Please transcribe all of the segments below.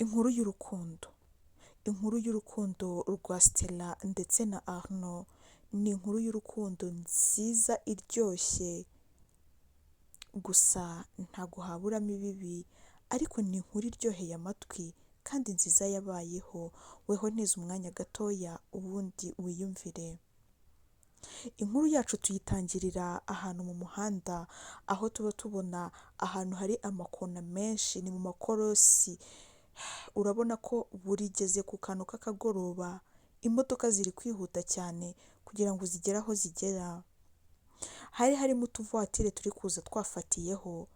Inkuru y'urukundo, inkuru y'urukundo rwa Stella ndetse na Arnaud, ni inkuru y'urukundo nziza iryoshye, gusa ntago haburamo ibibi ariko ni inkuru iryoheye amatwi kandi nziza yabayeho, weho ntiza umwanya gatoya ubundi wiyumvire. Inkuru yacu tuyitangirira ahantu mu muhanda, aho tuba tubona ahantu hari amakona menshi, ni mu makorosi, urabona ko burigeze ku kantu k'akagoroba, imodoka ziri kwihuta cyane kugira ngo zigere aho zigera. Hari harimo utuvuwatire turi kuza twafatiyeho,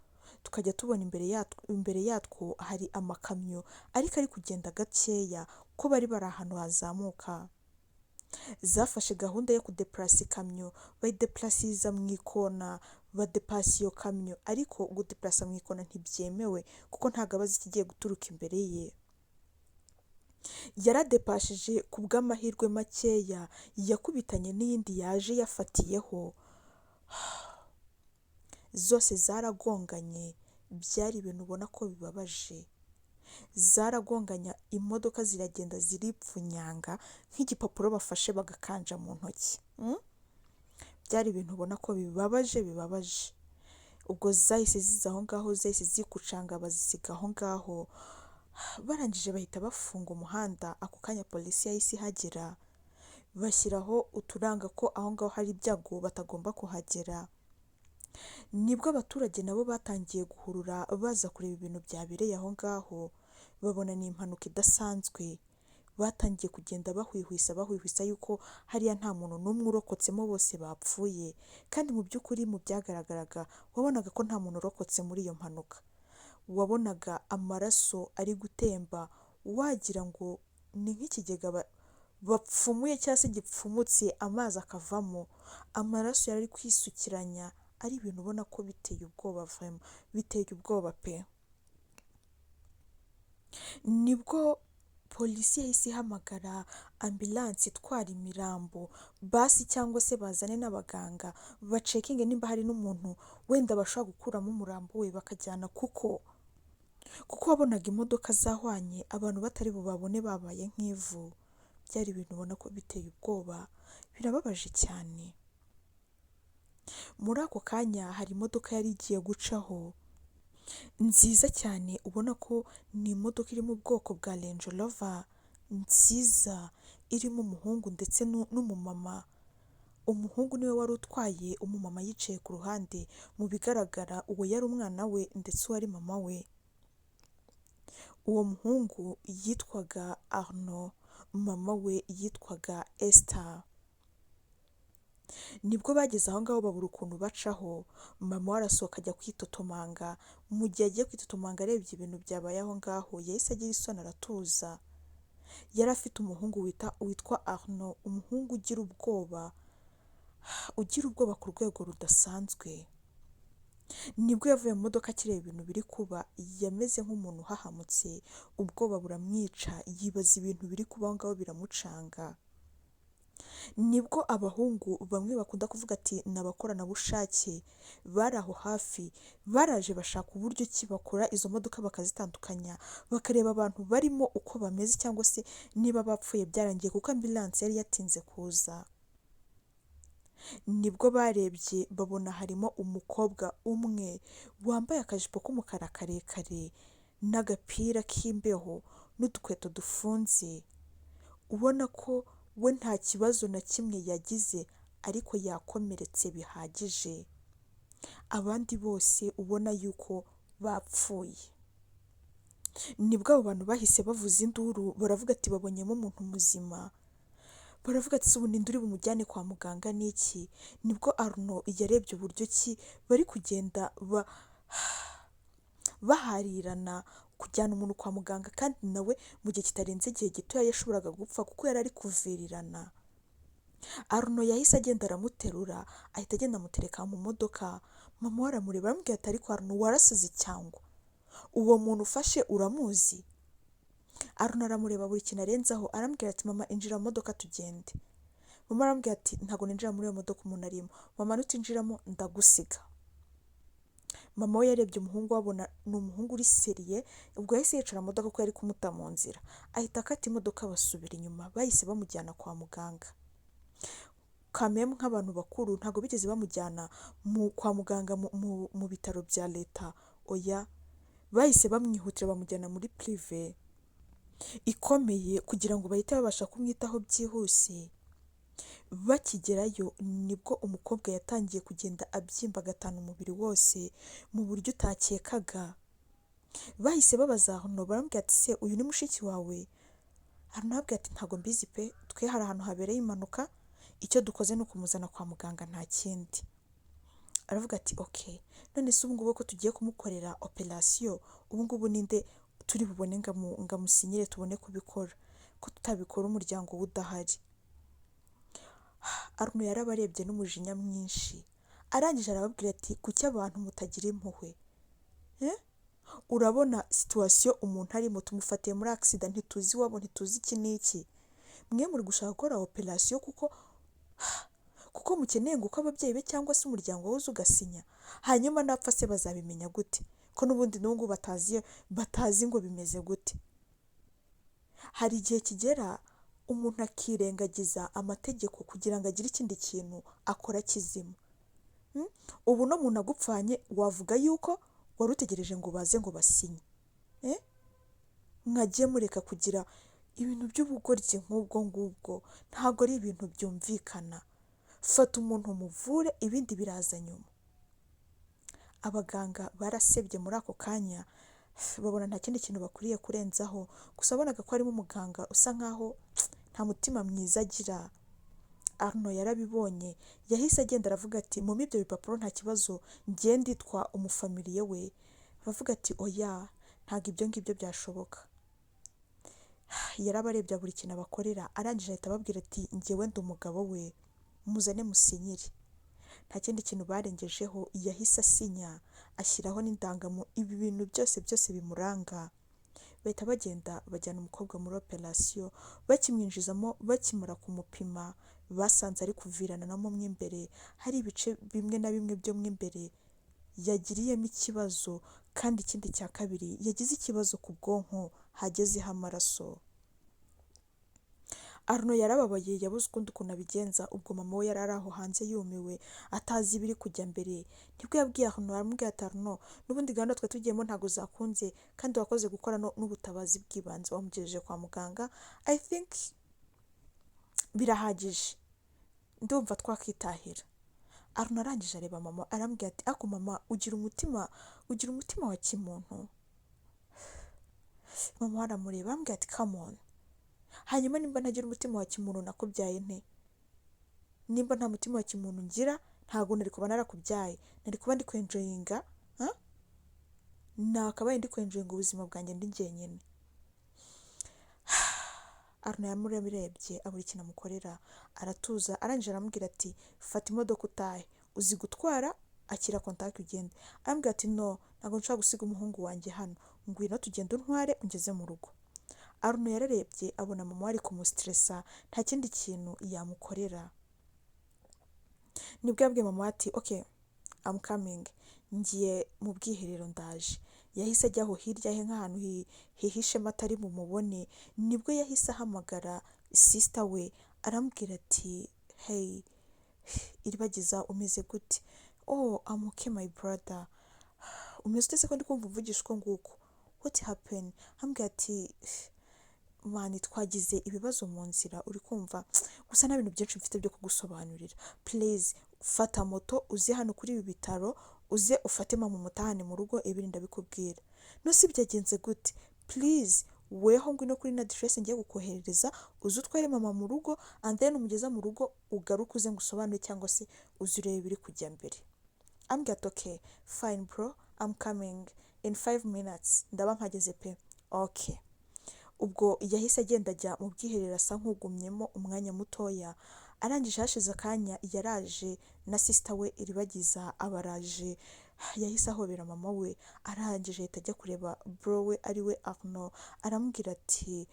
tukajya tubona imbere yatwo hari amakamyo ariko ari kugenda gakeya kuko bari bari ahantu hazamuka. Zafashe gahunda yo kudepurasa ikamyo, bayidepurasiza mu ikona, badepasa iyo kamyo ariko gudepurasa mu ikona ntibyemewe kuko ntabwo aba azi ikigiye guturuka imbere ye. Yaradepashije ku bw'amahirwe makeya yakubitanye n'iyindi yaje yafatiyeho, zose zaragonganye, byari ibintu ubona ko bibabaje. Zaragonganye imodoka ziragenda ziripfunyanga nk'igipapuro bafashe bagakanja mu ntoki. Byari ibintu ubona ko bibabaje bibabaje. Ubwo zahise ziza aho ngaho, zahise zikucanga bazisiga aho ngaho, barangije bahita bafunga umuhanda, ako kanya polisi yahise ihagera, bashyiraho uturanga ko aho ngaho hari ibyago batagomba kuhagera. Nibwo abaturage nabo batangiye guhurura baza kureba ibintu byabereye aho ngaho, babona ni impanuka idasanzwe, batangiye kugenda bahwihwisa bahwihwisa yuko hariya nta muntu n'umwe urokotsemo bose bapfuye, kandi mu by'ukuri mu byagaragaraga wabonaga ko nta muntu urokotse muri iyo mpanuka. Wabonaga amaraso ari gutemba wagira ngo ni nk'ikigega bapfumuye cyangwa se gipfumutse amazi akavamo, amaraso yari ari kwisukiranya ari ibintu ubona ko biteye ubwoba vraiment, biteye ubwoba pe! Nibwo polisi yahise ihamagara ambilansi itwara imirambo basi cyangwa se bazane n'abaganga bacekinge nimba hari n'umuntu wenda bashobora gukuramo umurambo we bakajyana kuko wabonaga imodoka zahwanye abantu batari bubabone babaye nk'ivu, byari ibintu ubona ko biteye ubwoba, birababaje cyane. Muri ako kanya hari imodoka yari igiye gucaho nziza cyane ubona ko ni imodoka iri mu bwoko bwa Range Rover nziza, irimo umuhungu ndetse n'umumama, umuhungu niwe wari utwaye umumama yicaye ku ruhande, mu bigaragara uwo yari umwana we ndetse uwo ari mama we. Uwo muhungu yitwaga Arnaud, mama we yitwaga Esther. Nibwo bageze aho ngaho babura ukuntu bacaho, mama we arasohoka ajya kwitotomanga, mu gihe agiye kwitotomanga arebye ibintu byabaye aho ngaho yahise agira isoni aratuza. Yari afite umuhungu witwa Arnaud, umuhungu ugira ubwoba, ugira ubwoba ku rwego rudasanzwe. Nibwo yavuye mu modoka akireba ibintu biri kuba, yameze nk'umuntu uhahamutse, ubwoba buramwica, yibaza ibintu biri kuba aho ngaho biramucanga. Nibwo abahungu bamwe bakunda kuvuga ati ni abakoranabushake bari aho hafi, baraje bashaka uburyo ki bakora izo modoka bakazitandukanya, bakareba abantu barimo uko bameze cyangwa se niba bapfuye byarangiye kuko ambilansi yari yatinze kuza. Nibwo barebye babona harimo umukobwa umwe wambaye akajipo k'umukara karekare n'agapira k'imbeho n'udukweto dufunze, ubona ko we nta kibazo na kimwe yagize ariko yakomeretse bihagije, abandi bose ubona yuko bapfuye. Nibwo abo bantu bahise bavuza induru baravuga ati babonyemo umuntu muzima, baravuga ati ubu ninde uri bumujyane kwa muganga n'iki? Nibwo Arnaud yarebye uburyo ki bari kugenda baharirana kujyana umuntu kwa muganga kandi nawe mu gihe kitarenze igihe gitoya yashoboraga gupfa kuko yari ari kuvirirana. Arnaud yahise agenda aramuterura ahita agenda amutereka mu modoka, mama we aramureba aramubwira ati ariko Arnaud warasaze cyangwa? Uwo muntu ufashe uramuzi? Arnaud aramureba buri kintu arenzaho arambwira ati mama injira mu modoka tugende. Mama arambwira ati ntabwo ninjira muri iyo modoka umuntu arimo, mama nutinjiramo ndagusiga. Mama we yarebye umuhungu we abona ni umuhungu uri sérieux. Ubwo yahise yicara mu modoka kuko yari kumuta mu nzira, ahita akata imodoka basubira inyuma. Bahise bamujyana kwa muganga kameme nk'abantu bakuru. Ntabwo bigeze bamujyana kwa muganga mu bitaro bya leta, oya, bahise bamwihutira bamujyana muri privé ikomeye kugira ngo bahite babasha kumwitaho byihuse. Bakigerayo nibwo umukobwa yatangiye kugenda abyimba gatanu umubiri wose mu buryo utakekaga. Bahise babaza Arnaud, baramubwira ati: "Se uyu ni mushiki wawe?" Arnaud arababwira ati: "Ntabwo mbizi pe, twe hari ahantu habereye impanuka, icyo dukoze ni ukumuzana kwa muganga, nta kindi." Aravuga ati: "Ok, none se ubu ngubu ko tugiye kumukorera operasiyo, ubu ngubu ninde turi bubone ngo amusinyire tubone kubikora, ko tutabikora umuryango we udahari?" Arnaud yarabarebye n'umujinya mwinshi, arangije arababwira ati: "Kuki abantu mutagira impuhwe? Eh? Urabona situation umuntu arimo, tumufatiye muri accident, ntituzi iwabo, ntituzi iki n'iki. Mwe muri gushaka gukora operasiyo kuko mukeneye ngo uko ababyeyi be cyangwa se umuryango we uza ugasinya. Hanyuma napfa se bazabimenya gute, ko n'ubundi n'ubu ngubu batazi ngo bimeze gute?" Hari igihe kigera umuntu akirengagiza amategeko kugira ngo agire ikindi kintu akora kizima. Ubu no muntu agupfanye wavuga yuko wari utegereje ngo baze ngo basinye? Eh? Mwagiye mureka kugira ibintu by'ubugoryi nk'ubwo ngubwo, ntabwo ari ibintu byumvikana. Fata umuntu umuvure, ibindi biraza nyuma. Abaganga barasebye muri ako kanya, babona nta kindi kintu bakwiriye kurenzaho. Gusa wabonaga ko harimo umuganga usa nkaho nta mutima mwiza agira. Arnaud yarabibonye, yahise agenda aravuga ati: "Mumpe ibyo bipapuro, nta kibazo, njye nditwa umufamiliye we." Bavuga ati: "Oya, ntabwo ibyo ngibyo byashoboka." Yarabarebye buri kintu abakorera, arangije ahita ababwira ati: "Njyewe ndi umugabo we, muzane musinyire." Nta kindi kintu barengejeho, yahise asinya, ashyiraho n'indangamuntu, ibi bintu byose byose bimuranga. Bahita bagenda bajyana umukobwa muri operasiyo. Bakimwinjizamo, bakimara kumupima, basanze ari kuviranamo mo imbere, hari ibice bimwe na bimwe byo mo imbere yagiriyemo ikibazo, kandi ikindi cya kabiri yagize ikibazo ku bwonko hagezeho amaraso. Arnaud yarababaye, yabuze ukundi ukuntu abigenza. Ubwo mama we yari ari aho hanze yumiwe, atazi ibiri kujya mbere. Nibwo yabwiye Arnaud, aramubwira ati: "Arnaud, n'ubundi gahunda twe tugiyemo ntabwo zakunze, kandi wakoze gukora n'ubutabazi bw'ibanze, wamugejeje kwa muganga, I think birahagije, ndumva twakitahira." Arnaud arangije areba mama, arambwira ati: "Ako mama, ugira umutima wa kimuntu?" Mama we aramureba, arambwira ati: "Come on, hanyuma nimba ntagira umutima wa kimuntu nakubyaye nte? Nimba nta mutima wa kimuntu ngira, ntabwo nari kuba narakubyaye, nari kuba ndi kwenjoyinga, nakabaye ndi kwenjoyinga ubuzima bwanjye ndi njyenyine." Arnaud yamurebye abura ikintu amukorera, aratuza. Arangije aramubwira ati: "Fata imodoka utahe, uzi gutwara, akira contact ugende." Arambwira ati: "No, ntabwo nshobora gusiga umuhungu wanjye hano, ngwino tugende untware ungeze mu rugo." Arnaud yararebye abona mama we ari kumustressa, nta kindi kintu yamukorera. Nibwo yabwiye mama we ati: "Ok, I'm coming, ngiye mu bwiherero, ndaje." Yahise ajya aho hirya he nk'ahantu hihishemo atari bumubone. Nibwo yahise ahamagara sister we, aramubwira ati: "Hey Iribagiza, umeze gute?" "Oh, I'm okay, my brother, umeze ute se ko ndi kumva umvugisha uko nguko? What happened?" Ambwira ati: "Man, twagize ibibazo mu nzira, uri kumva, gusa nta bintu byinshi mfite byo kugusobanurira. Please fata moto uze hano kuri ibi bitaro, uze ufate mama umutahane mu rugo, ibindi ndabikubwira." "Nose byagenze gute?" "Please, weho ngwino kuri na address ngiye kukoherereza, uze utware mama mu rugo, and then umugeza mu rugo ugaruke uze ngusobanure, cyangwa se uze urebe ibiri kujya mbere." Ambwira ati: "Okay, fine bro, I'm coming in 5 minutes, ndaba mpageze pe." Okay, ubwo yahise agenda ajya mu bwiherero, asa nk'ugumyemo umwanya mutoya. Arangije hashize akanya yaraje na sister we Iribagiza abaraje. Yahise ahobera mama we, arangije ahita ajya kureba bro we, ari we Arnaud, aramubwira ati: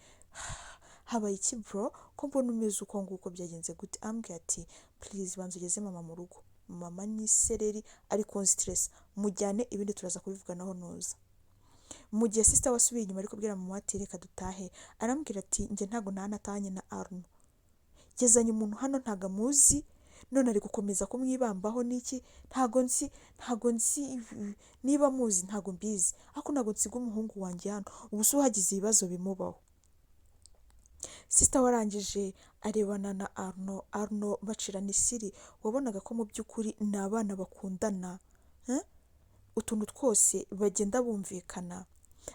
"Habaye iki bro, ko mbona umeze uko nguko, byagenze gute?" Ambwira ati: "Please, banza ugeze mama mu rugo." Mama ni isereri, ari kunstressa, mujyane, ibindi turaza kubivuganaho nuza. Mu gihe sister we asubiye inyuma ari kubwira mama ati: "Reka dutahe," arambwira ati: "Njye ntabwo ntanatahanye na Arno. Yazanye umuntu hano ntabwo amuzi, none ari gukomeza kumwibambaho n'iki? Ntago nzi niba amuzi, ntago mbizi, ariko ntabwo nsiga umuhungu wanjye hano. Ubu se uhagize ibibazo bimubaho?" Sister warangije arebana na Arno, Arno bacirana isiri. Wabonaga ko mu by'ukuri ni abana bakundana, eh? Utuntu twose bagenda bumvikana.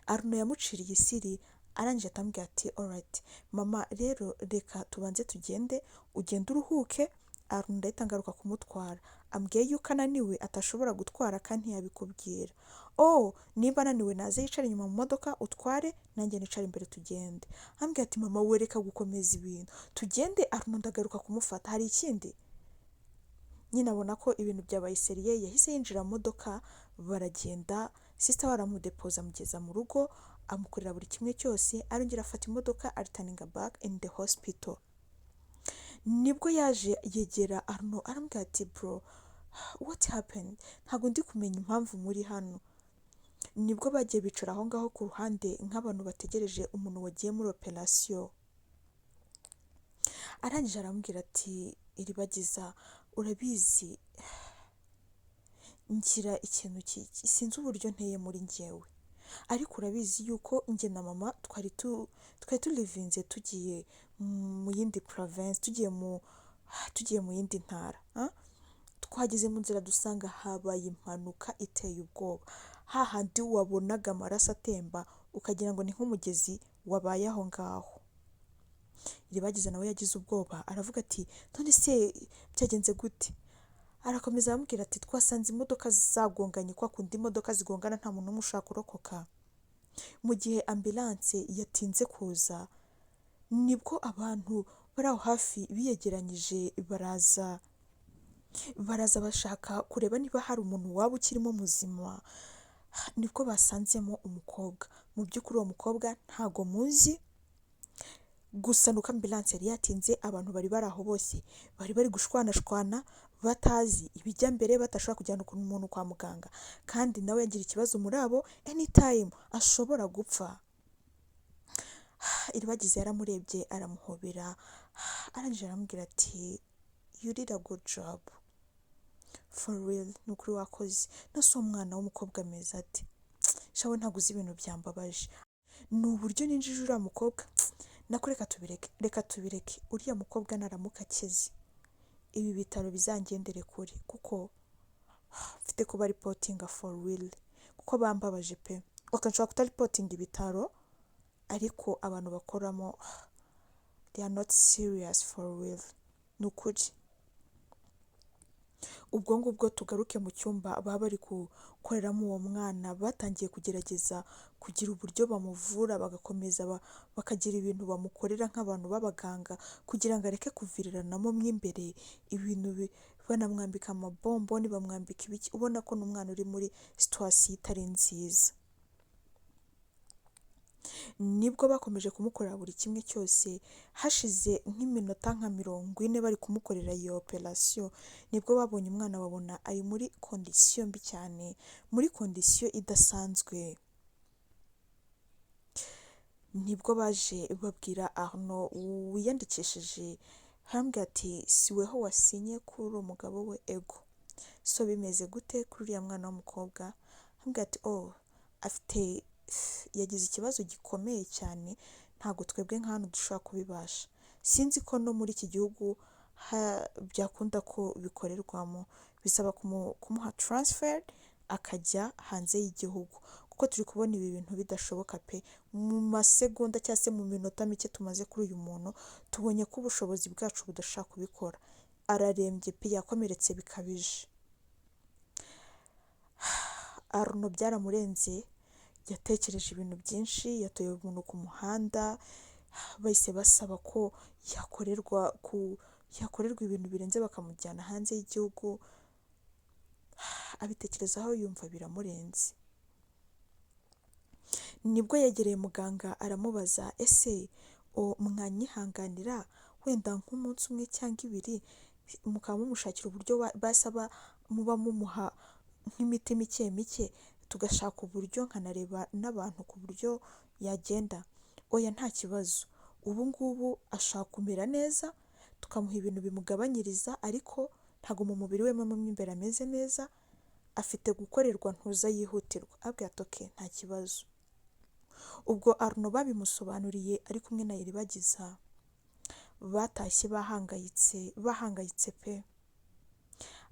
Arno yamuciriye isiri, arangije atambwira ati: "Alright mama, rero reka tubanze tugende, ugende uruhuke. Arno ndahita ngaruka kumutwara. Ambwiye yuko ananiwe, atashobora gutwara kandi ntiyabikubwira. Oh, nimba ananiwe naze yicare inyuma mu modoka, utware, nanjye nicare imbere tugende." Ambwira ati: "Mama we, reka gukomeza ibintu, tugende. Arno ndagaruka kumufata. Hari ikindi?" Nyine abona ko ibintu byabaye sérieux, yahise yinjira mu modoka baragenda. Sister we aramudepoza, amugeza mu rugo, amukorera buri kimwe cyose, arongera afata imodoka areturninga back in the hospital. Nibwo yaje yegera Arno, aramubwira ati: "Bro, what happened? Ntabwo ndi kumenya impamvu muri hano." Nibwo bagiye bicara aho ngaho ku ruhande nk'abantu bategereje umuntu wagiye muri operation. Arangije aramubwira ati: "Iribagiza, urabizi ngira ikintu, sinzi uburyo nteye muri njyewe, ariko urabizi yuko njye na mama twari tuleavinze tugiye mu yindi province, tugiye mu yindi ntara. Twageze mu nzira dusanga habaye impanuka iteye ubwoba, hahandi wabonaga amaraso atemba ukagira ngo ni nk'umugezi wabaye aho ngaho." Iribagiza nawe yagize ubwoba, aravuga ati: "None se byagenze gute?" Arakomeza aramubwira ati: "Twasanze imodoka zagonganye, kwa kundi imodoka zigongana nta muntu n'umwe ushaka kurokoka. Mu gihe ambulance yatinze kuza, nibwo abantu bari aho hafi biyegeranyije, baraza bashaka kureba niba hari umuntu waba ukirimo muzima. Nibwo basanzemo umukobwa. Mu by'ukuri uwo mukobwa ntago muzi, gusa nuko ambulance yari yatinze, abantu bari bari aho bose bari bari gushwanashwana, batazi ibijya mbere, badashobora kujyana umuntu kwa muganga, kandi nawe yagira ikibazo muri abo, anytime ashobora gupfa." Iribagiza yaramurebye, aramuhobera, arangije aramubwira ati: "You did a good job for real, ni ukuri wakoze. Nose uwo mwana w'umukobwa ameze ate? Shawe, ntabwo uzi ibintu byambabaje, ni uburyo ninjije uriya mukobwa. Nako reka tubireke, reka tubireke. Uriya mukobwa naramuka akize, ibi bitaro bizangendere kure, kuko mfite kuba reportinga for real, kuko bambabaje pe. Ok, nshobora kutareportinga ibitaro, ariko abantu bakoramo, they are not serious for real, ni ukuri." Ubwo ngubwo tugaruke mu cyumba baba bari gukoreramo uwo mwana. Batangiye kugerageza kugira uburyo bamuvura, bagakomeza bakagira ibintu bamukorera nk'abantu b'abaganga kugira ngo areke kuviriranamo mo imbere ibintu, banamwambika amabomboni, bamwambika ibiki, ubona ko n'umwana uri muri situation itari nziza. Nibwo bakomeje kumukorera buri kimwe cyose. Hashize nk'iminota nka 40 bari kumukorera iyo operation, nibwo babonye umwana, babona ari muri condition mbi cyane, muri condition idasanzwe. Nibwo baje babwira Arno wiyandikishije, arambwira ati: "Si weho wasinye kuri uri umugabo we?" "Ego." "So bimeze gute kuri uriya mwana w'umukobwa?" Arambwira ati: "Oh, afite, yagize ikibazo gikomeye cyane, ntabwo twebwe nka hano dushobora kubibasha. Sinzi ko no muri iki gihugu byakunda ko bikorerwamo. Bisaba kumuha transfer akajya hanze y'igihugu, kuko turi kubona ibi bintu bidashoboka pe. Mu masegonda cyangwa se mu minota mike tumaze kuri uyu muntu, tubonye ko ubushobozi bwacu budashobora kubikora. Ararembye pe, yakomeretse bikabije." Arno byaramurenze, yatekereje ibintu byinshi. Yatoye umuntu ku muhanda, bahise basaba ko yakorerwa ibintu birenze, bakamujyana hanze y'igihugu. Abitekerezaho yumva biramurenze. Nibwo yegereye muganga, aramubaza: "Ese mwanyihanganira wenda nk'umunsi umwe cyangwa ibiri?" Mukaba mumushakira uburyo basaba muba mumuha nk'imiti mike mike, tugashaka uburyo nkanareba n'abantu ku buryo yagenda. Oya, nta kibazo, ubu ngubu ashaka kumera neza, tukamuha ibintu bimugabanyiriza, ariko ntabwo mu mubiri we mo imbere ameze neza, afite gukorerwa ntuza yihutirwa. Abwira ati: "Okay, nta kibazo." Ubwo Arno babimusobanuriye ari kumwe na Iribagiza, batashye bahangayitse, bahangayitse pe.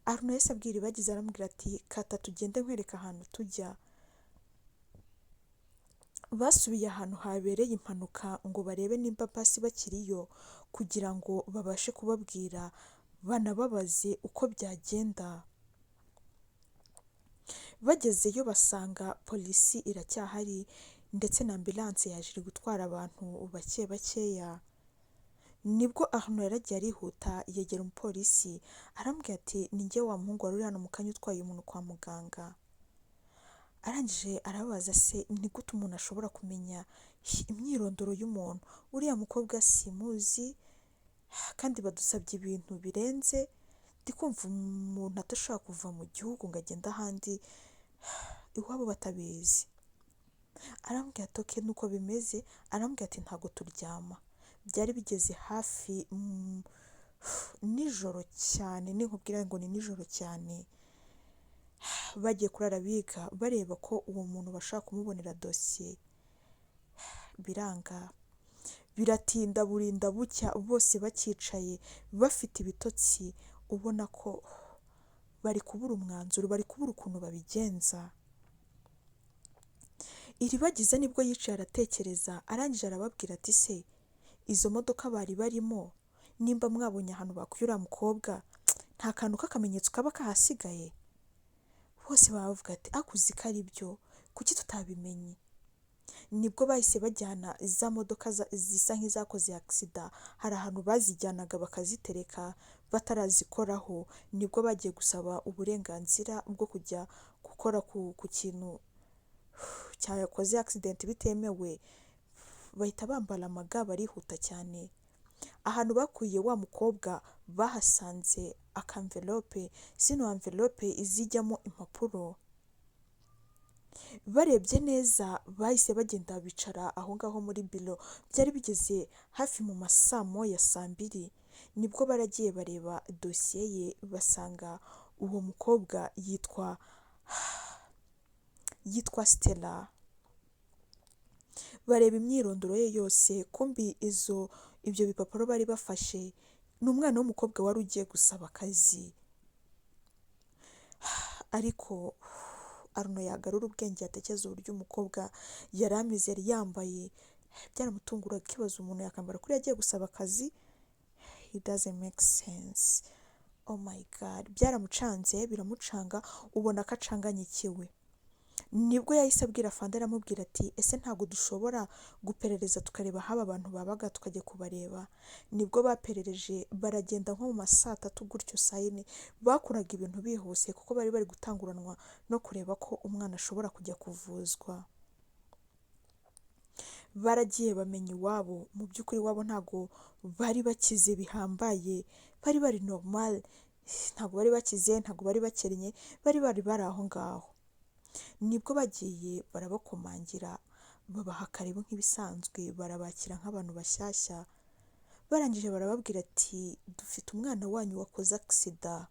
Arno yahise abwira Iribagiza, aramubwira ati: "Kata tugende nkwereka ahantu tujya." Basubiye ahantu habereye impanuka ngo barebe nimba basi bakiriyo, kugira ngo babashe kubabwira, banababaze uko byagenda. Bagezeyo basanga polisi iracyahari, ndetse na ambulance yaje iri gutwara abantu bake bakeya. Nibwo Arno yaragiye arihuta, yegera umupolisi, aramubwira ati: "Ni njye wa muhungu wari uri hano mu kanya utwaye umuntu kwa muganga." Arangije arababaza: "Se ni gute umuntu ashobora kumenya imyirondoro y'umuntu? Uriya mukobwa simuzi, kandi badusabye ibintu birenze. Ndi kumva umuntu adashobora kuva mu gihugu ngo agende ahandi iwabo batabizi." Arambwira ati: "Okay, nuko bimeze." Arambwira ati: "Ntabwo turyama." Byari bigeze hafi nijoro cyane, ninkubwira ngo ni nijoro cyane, bagiye kurara biga bareba ko uwo muntu bashaka kumubonera dosiye, biranga, biratinda, burinda bucya bose bacyicaye bafite ibitotsi, ubona ko bari kubura umwanzuro, bari kubura ukuntu babigenza. Iribagiza nibwo yicaye aratekereza, arangije arababwira ati: "Se izo modoka bari barimo, nimba mwabonye ahantu bakuye uriya mukobwa, nta kantu k'akamenyetso kaba kahasigaye?" Bose baravuga ati: "Akuzi ko ari byo, kuki tutabimenye?" Nibwo bahise bajyana za modoka zisa nk'izakoze accident, hari ahantu bazijyanaga bakazitereka batarazikoraho. Nibwo bagiye gusaba uburenganzira bwo kujya gukora ku kintu cyakoze accident bitemewe, bahita bambara amaga, barihuta cyane. Ahantu bakuye wa mukobwa bahasanze akamvelope, zino envelope zijyamo impapuro. Barebye neza, bahise bagenda bicara aho ngaho muri biro. Byari bigeze hafi mu ma saa moya, saa mbiri, nibwo baragiye bareba dosiye ye, basanga uwo mukobwa yitwa Stella. Bareba imyirondoro ye yose, kumbi izo ibyo bipapuro bari bafashe ni umwana w'umukobwa wari ugiye gusaba akazi. Ariko Arno yagarura ubwenge, yatekereza uburyo umukobwa yari ameze, yari yambaye, byaramutunguraga, akibaza umuntu yakambara kuri agiye gusaba akazi? It doesn't make sense. Oh my God, byaramucanze, biramucanga, ubona ko acanganyikiwe. Nibwo yahise abwira afande, aramubwira ati: "Ese ntabwo dushobora guperereza tukareba aho aba bantu babaga, tukajya kubareba?" Nibwo baperereje, baragenda nko mu ma saa tatu gutyo, saa yine. Bakoraga ibintu bihuse kuko bari bari gutanguranwa no kureba ko umwana ashobora kujya kuvuzwa. Baragiye bamenya iwabo. Mu by'ukuri iwabo ntabwo bari bakize bihambaye, bari bari normal, ntabwo bari bakize, ntabwo bari bakennye, bari aho ngaho. Nibwo bagiye barabakomangira, babaha karibu nk'ibisanzwe, barabakira nk'abantu bashyashya. Barangije barababwira ati: "Dufite umwana wanyu wakoze accident."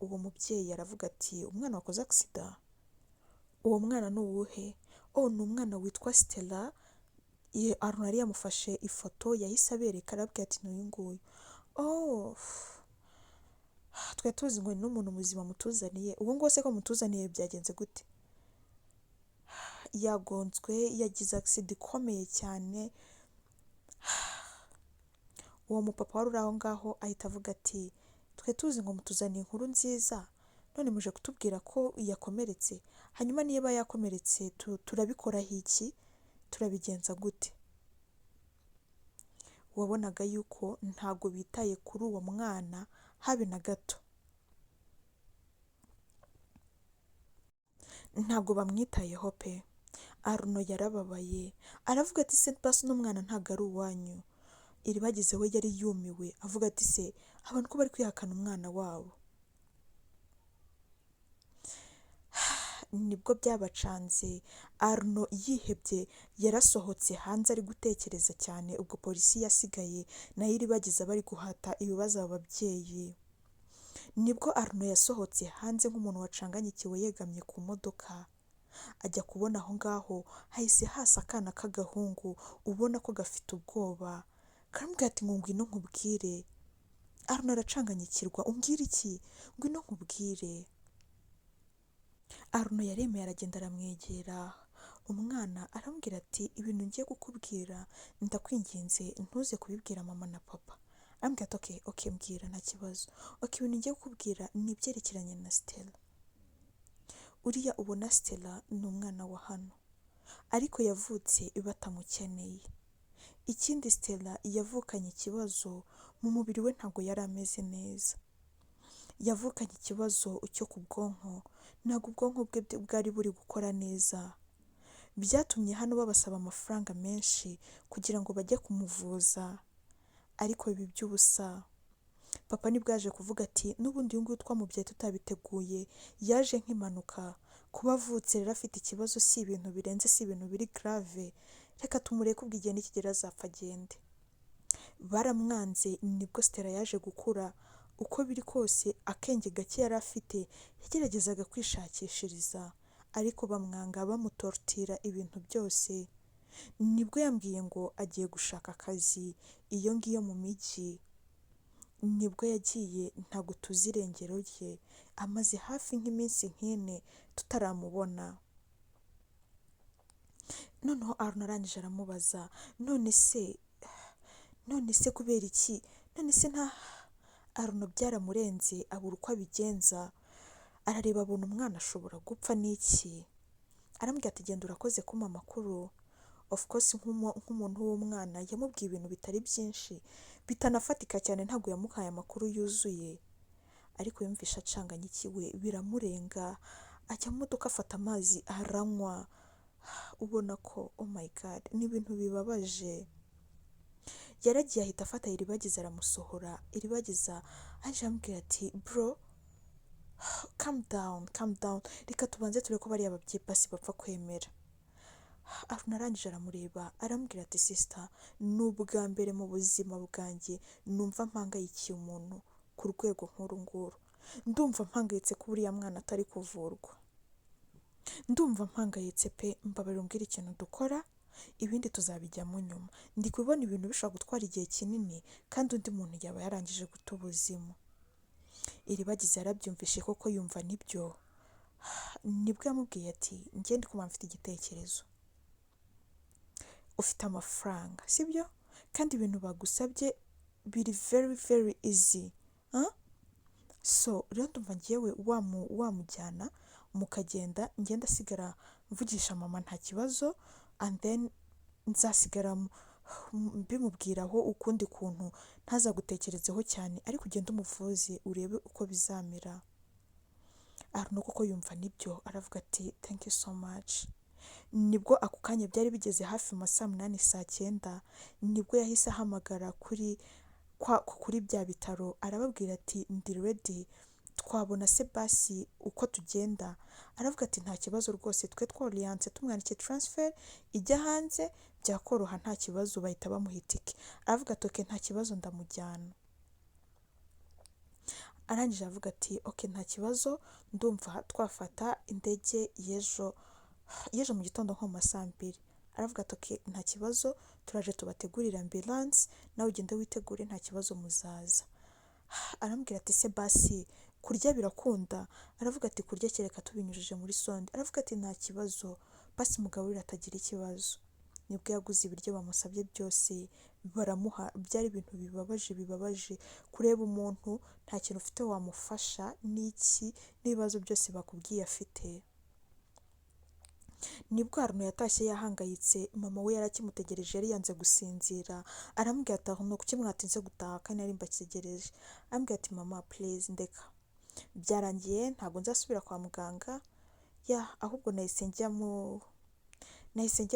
Uwo mubyeyi aravuga ati: "Umwana wakoze accident? Uwo mwana ni uwuhe?" "Oh, ni umwana witwa Stella." Ye Arno yari yamufashe ifoto, yahise abereka, arababwira ati: "Ni uyu nguyu." "Oh, twari tuzi ngo ni n'umuntu muzima mutuzaniye. Ubu ngubu se ko mutuzaniye, byagenze gute?" "Yagonzwe, yagize accident ikomeye cyane." Uwo mupapa wari uri aho ngaho ahita avuga ati: "Twe tuzi ngo mutuzaniye inkuru nziza, none muje kutubwira ko yakomeretse. Hanyuma niba yakomeretse, turabikoraho iki? Turabigenza gute?" Wabonaga yuko ntabwo bitaye kuri uwo mwana habe na gato, ntabwo bamwitayeho pe. Arno yarababaye, aravuga ati: "Se basi n'umwana ntabwo ari uwanyu?" Iribagiza we yari yumiwe avuga ati se abantu ko bari kwihakana umwana wabo. Nibwo byabacanze, Arno yihebye yarasohotse hanze ari gutekereza cyane, ubwo polisi yasigaye nayo Iribagiza bari guhata ibibazo aba babyeyi. Nibwo Arno yasohotse hanze nk'umuntu wacanganyikiwe yegamye ku modoka, ajya kubona aho ngaho hahise hasa akana k'agahungu ubona ko gafite ubwoba, karamubwira ati ngo ngwino nkubwire. Arno aracanganyikirwa, umbwire iki? Ngwino nkubwire. Arno yaremeye aragenda aramwegera, umwana aramubwira ati ibintu ngiye kukubwira ndakwinginze ntuze kubibwira mama na papa. Arambwira ati okay, okay mbwira nta kibazo. Okay, ibintu ngiye kukubwira ni ibyerekeranye na Stella. Uriya ubona Stella ni umwana wa hano, ariko yavutse batamukeneye. Ikindi Stella yavukanye ikibazo mu mubiri we, ntabwo yari ameze neza. Yavukanye ikibazo cyo ku bwonko, ntabwo ubwonko bwe bwari buri gukora neza. Byatumye hano babasaba amafaranga menshi kugira ngo bajye kumuvuza, ariko biba iby'ubusa. Papa nibwo yaje kuvuga ati n'ubundi uyu nguyu twamubyaye tutabiteguye, yaje nk'impanuka, kuba avutse rero afite ikibazo si ibintu birenze, si ibintu biri grave, reka tumureke ubwo igihe nikigera azapfa agende. Baramwanze, nibwo Stella yaje gukura, uko biri kose akenge gake yari afite yageragezaga kwishakishiriza, ariko bamwanga bamutorotira ibintu byose. Nibwo yambwiye ngo agiye gushaka akazi iyo ngiyo mu mijyi, nibwo yagiye ntabwo tuzi irengero rye, amaze hafi nk'iminsi nk'ine tutaramubona. Noneho Arno arangije aramubaza, none se kubera iki? None se nta Arno byaramurenze abura uko abigenza, arareba abona umwana ashobora gupfa n'iki? Arambwira ati genda urakoze kumpa amakuru. Of course nk'umuntu w'umwana yamubwiye ibintu bitari byinshi bitanafatika cyane, ntabwo yamuhaye amakuru yuzuye, ariko yumvishe acanganyikiwe biramurenga, ajya mu modoka afata amazi aranywa, ubona ko oh my god ni ibintu bibabaje. Yaragiye ahita afata Iribagiza aramusohora, Iribagiza aje amubwira ati bro calm down, calm down, reka tubanze turebe ko bariya babyeyi basi bapfa kwemera. Arno arangije aramureba aramubwira ati sister, ni ubwa mbere mu buzima bwanjye numva mpangayikiye umuntu ku rwego nk'uru nguru, ndumva mpangayitse ko uriya mwana atari kuvurwa, ndumva mpangayitse pe, mbabarira umbwire ikintu dukora, ibindi tuzabijyamo nyuma, ndi kubona ibintu bishobora gutwara igihe kinini kandi undi muntu yaba yarangije guta ubuzima. Iribagiza yarabyumvishe koko yumva nibyo, nibwo yamubwiye ati njye ndi kumva mfite igitekerezo, ufite amafaranga sibyo, kandi ibintu bagusabye biri very very easy, so rero ndumva njyewe wamujyana mukagenda, ngenda asigara mvugisha mama nta kibazo, and then nzasigara mbimubwiraho ukundi kuntu ntazagutekerezeho cyane, ariko ugende umuvuze urebe uko bizamera. Arno koko yumva nibyo, aravuga ati thank you so much. Nibwo ako kanya byari bigeze hafi mu ma saa munani saa cyenda, nibwo yahise ahamagara kuri bya bitaro arababwira ati ndi ready, twabona se basi uko tugenda? Aravuga ati nta kibazo rwose, twe tworiyanse tumwandikiye transfer ijya hanze byakoroha nta kibazo, bahita bamuha itike. Aravuga ati okay nta kibazo ndamujyana. Arangije avuga ati okay nta kibazo, ndumva twafata indege y'ejo mu gitondo nko mu ma saa mbiri. Aravuga ati okay nta kibazo, turaje tubategurire ambulance, nawe ugende witegure nta kibazo muzaza. Arambwira ati se basi kurya birakunda? Aravuga ati kurya kereka tubinyujije muri sonde. Aravuga ati nta kibazo, basi mugaburire atagira ikibazo. Nibwo yaguze ibiryo bamusabye byose baramuha, byari ibintu bibabaje bibabaje kureba umuntu nta kintu ufite wamufasha n'iki n'ibibazo byose bakubwiye afite. Nibwo Arno yatashye yahangayitse, mama we yari akimutegereje yari yanze gusinzira, aramubwira ati Arno kuki mwatinze gutaha kandi nari mbategereje? Arambwira ati mama please ndeka, byarangiye ntabwo nzasubira kwa muganga, ya ahubwo nahise njya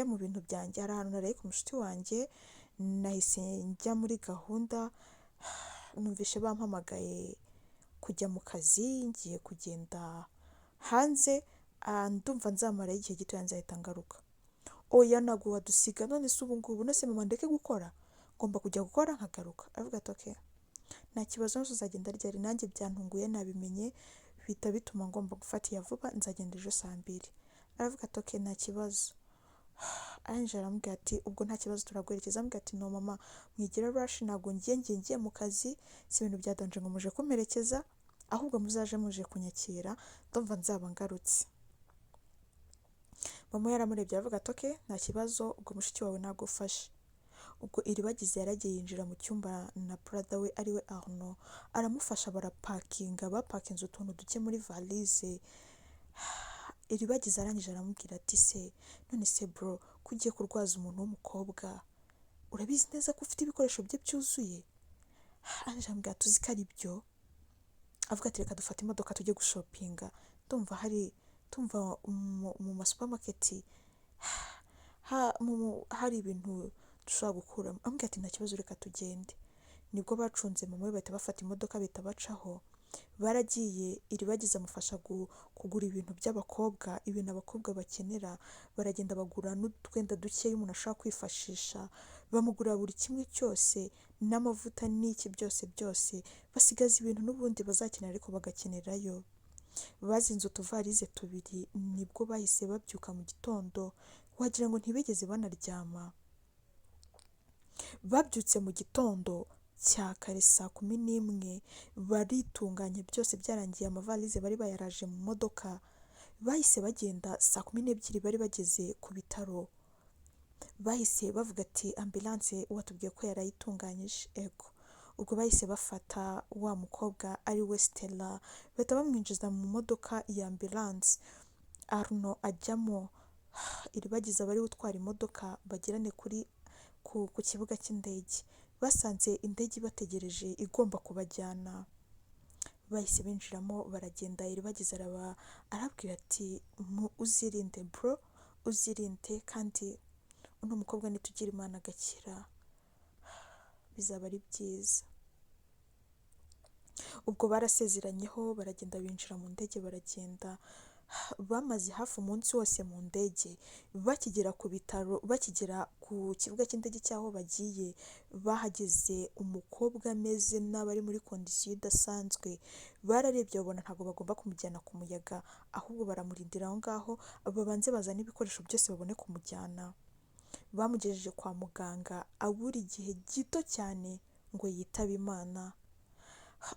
mu bintu byanjye, hari ahantu naraye ku mushuti wanjye, Nahise njya muri gahunda, numvishe bampamagaye kujya mu kazi, ngiye kugenda hanze, ndumva nzamarayo igihe gitoya nzahita ngaruka. Oya, ntabwo wadusiga, none se ubu ngubu, none se mama ndeke gukora? Ngomba kujya gukora nkagaruka. Aravuga ati okay, nta kibazo, none se uzagenda ryari? Nanjye byantunguye, nabimenye bihita bituma ngomba gufata iya vuba, nzagenda ejo saa 2. Aravuga ati okay, nta kibazo. Arangije aramubwira ati ubwo nta kibazo, turaguherekeza. Aramubwira ati no mama, mwigira rush, ntabwo ngiye mu kazi, si ibintu bya danger ngo muje kumperekeza, ahubwo muzaje muje kunyakira, ndumva nzaba ngarutse. Mama yaramurebye aravuga ati okay, nta kibazo, ubwo mushiki wawe nagufashe. Ubwo Iribagiza yaragiye yinjira mu cyumba na brother we ariwe Arnaud, aramufasha barapakinga, bapakinze utuntu duke muri valise. Iribagiza arangije aramubwira ati se none se bro, ko ugiye kurwaza umuntu w'umukobwa, urabizi neza ko ufite ibikoresho bye byuzuye? Arangije aramubwira ati uzi ko ari byo. Avuga ati reka dufate imodoka tujye gushopinga, ndumva hari tumva mu ma supermarket hari ibintu dushobora gukuramo. Amubwira ati nta kibazo, reka tugende. Nibwo bacunze mama we, bahita bafata imodoka bahita bacaho, baragiye. Iribagiza amufasha kugura ibintu by'abakobwa, ibintu abakobwa bakenera, baragenda bagura n'utwenda dukeya umuntu ashobora kwifashisha, bamugurira buri kimwe cyose n'amavuta n'iki byose byose, basigaza ibintu n'ubundi bazakenera ariko bagakenerayo. Bazinze utuvarize tubiri, nibwo bahise babyuka mu gitondo, wagira ngo ntibigeze banaryama. Babyutse mu gitondo cya kare saa 11, baritunganya byose byarangiye, amavalize bari bayaraje mu modoka, bahise bagenda saa 12 bari bageze ku bitaro. Bahise bavuga ati ambulance watubwiye ko yarayitunganyije? Ego. Ubwo bahise bafata wa mukobwa ari we Stella, bahita bamwinjiza mu modoka ya ambulance, Arnaud ajyamo, Iribagiza bari gutwara imodoka bagerane kuri ku kibuga cy'indege. Basanze indege ibategereje igomba kubajyana, bahise binjiramo baragenda. Iribagiza arabwira ati uzirinde bro, uzirinde, kandi uno mukobwa nitugira Imana agakira bizaba ari byiza. Ubwo barasezeranyeho baragenda, binjira mu ndege baragenda, bamaze hafi umunsi wose mu ndege. Bakigera ku bitaro, bakigera ku kibuga cy'indege cy'aho bagiye, bahageze umukobwa ameze nabi, ari muri condition idasanzwe. Bararebye babona ntabwo bagomba kumujyana ku muyaga, ahubwo baramurindira aho ngaho babanze bazane ibikoresho byose babone kumujyana. Bamugejeje kwa muganga abura igihe gito cyane ngo yitabe Imana.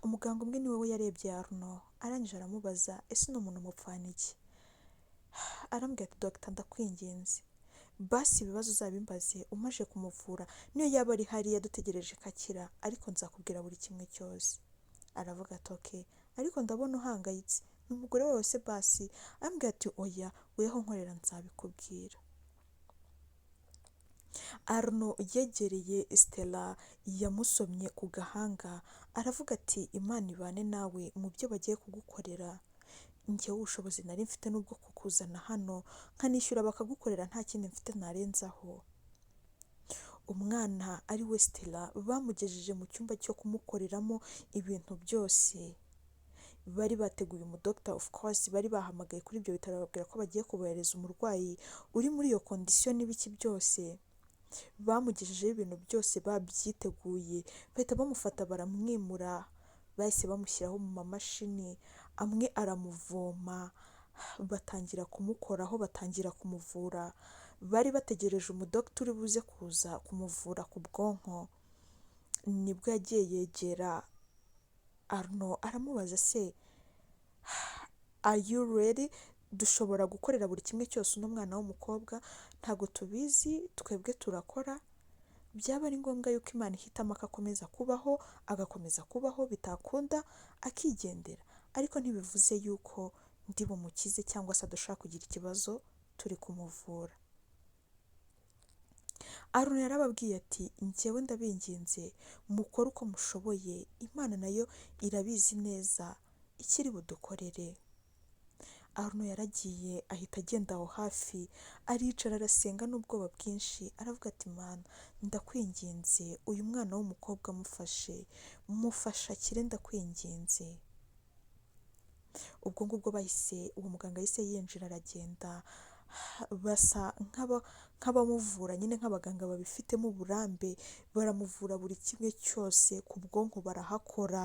Umuganga umwe niwe we yarebye Arnaud, arangije aramubaza ese uno muntu mupfana iki? Arambwira ati dogita, ndakwinginze, basi ibibazo uzabimbaze umaze kumuvura, niyo yaba ari hariya dutegereje ko akira, ariko nzakubwira buri kimwe cyose. Aravuga ati okay, ariko ndabona uhangayitse, ni umugore wawe se basi? Arambwira ati oya, weho nkorera nzabikubwira. Arnaud yegereye Stella, yamusomye ku gahanga, aravuga ati Imana ibane nawe mu byo bagiye kugukorera, njyewe ubushobozi nari mfite n'ubwo kukuzana hano nkanishyura bakagukorera, nta kindi mfite narenzaho. Umwana ari we Stella bamugejeje mu cyumba cyo kumukoreramo ibintu byose. Bari bateguye umudogita, of course bari bahamagaye kuri ibyo bitaro bababwira ko bagiye kubohereza umurwayi uri muri iyo condition n'ibiki byose. Bamugejejeho ibintu byose babyiteguye, bahita bamufata baramwimura, bahise bamushyiraho mu mamashini amwe aramuvoma, batangira kumukoraho, batangira kumuvura. Bari bategereje umudogita uri buze kuza kumuvura ku bwonko. Nibwo yagiye yegera Arnaud aramubaza se are you ready? Dushobora gukorera buri kimwe cyose uno mwana w'umukobwa, ntabwo tubizi, twebwe turakora, byaba ari ngombwa yuko Imana ihitamo agakomeza kubaho, agakomeza kubaho, bitakunda akigendera, ariko ntibivuze yuko ndi bumukize cyangwa se adashobora kugira ikibazo turi kumuvura. Arnaud yarababwiye ati njyewe ndabinginze mukore uko mushoboye, Imana nayo irabizi neza ikiri budukorere. Arno yaragiye ahita agenda aho hafi, aricara arasenga n'ubwoba bwinshi, aravuga ati: "Mana, ndakwinginze, uyu mwana w'umukobwa mufashe, mufashe akire, ndakwinginze." Ubwo ngubwo bahise, uwo muganga yahise yinjira aragenda, basa nk'abamuvura nyine nk'abaganga babifitemo uburambe, baramuvura buri kimwe cyose, ku bwonko barahakora,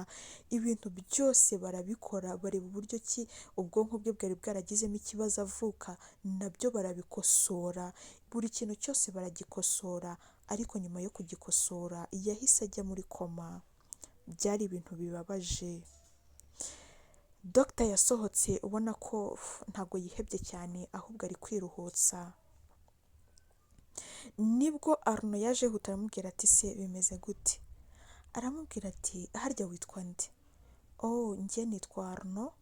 ibintu byose barabikora, bareba uburyo ki ubwonko bwe bwari bwaragizemo ikibazo avuka, nabyo barabikosora, buri kintu cyose baragikosora, ariko nyuma yo kugikosora yahise ajya muri koma. Byari ibintu bibabaje. Dogita yasohotse ubona ko ntabwo yihebye cyane, ahubwo ari kwiruhutsa. Nibwo Arno yaje yihuta aramubwira ati: "Se bimeze gute?" Aramubwira ati: "Harya witwa nde?" "Oh, njye nitwa Arno."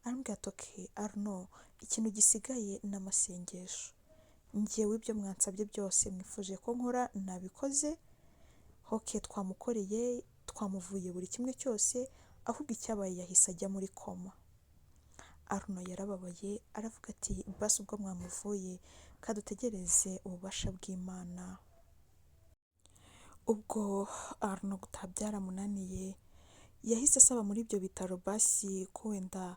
Aramubwira ati: "Okay Arno, ikintu gisigaye ni amasengesho. Njyewe ibyo mwansabye byose mwifuje ko nkora nabikoze. Okay, twamukoreye, twamuvuye buri kimwe cyose, ahubwo icyabaye yahise ajya muri koma." Arno yarababaye, aravuga ati: "Basi ubwo mwamuvuye, kadutegereze ububasha bw'Imana." Ubwo Arno gutaha byaramunaniye, yahise asaba muri ibyo bitaro basi ko wenda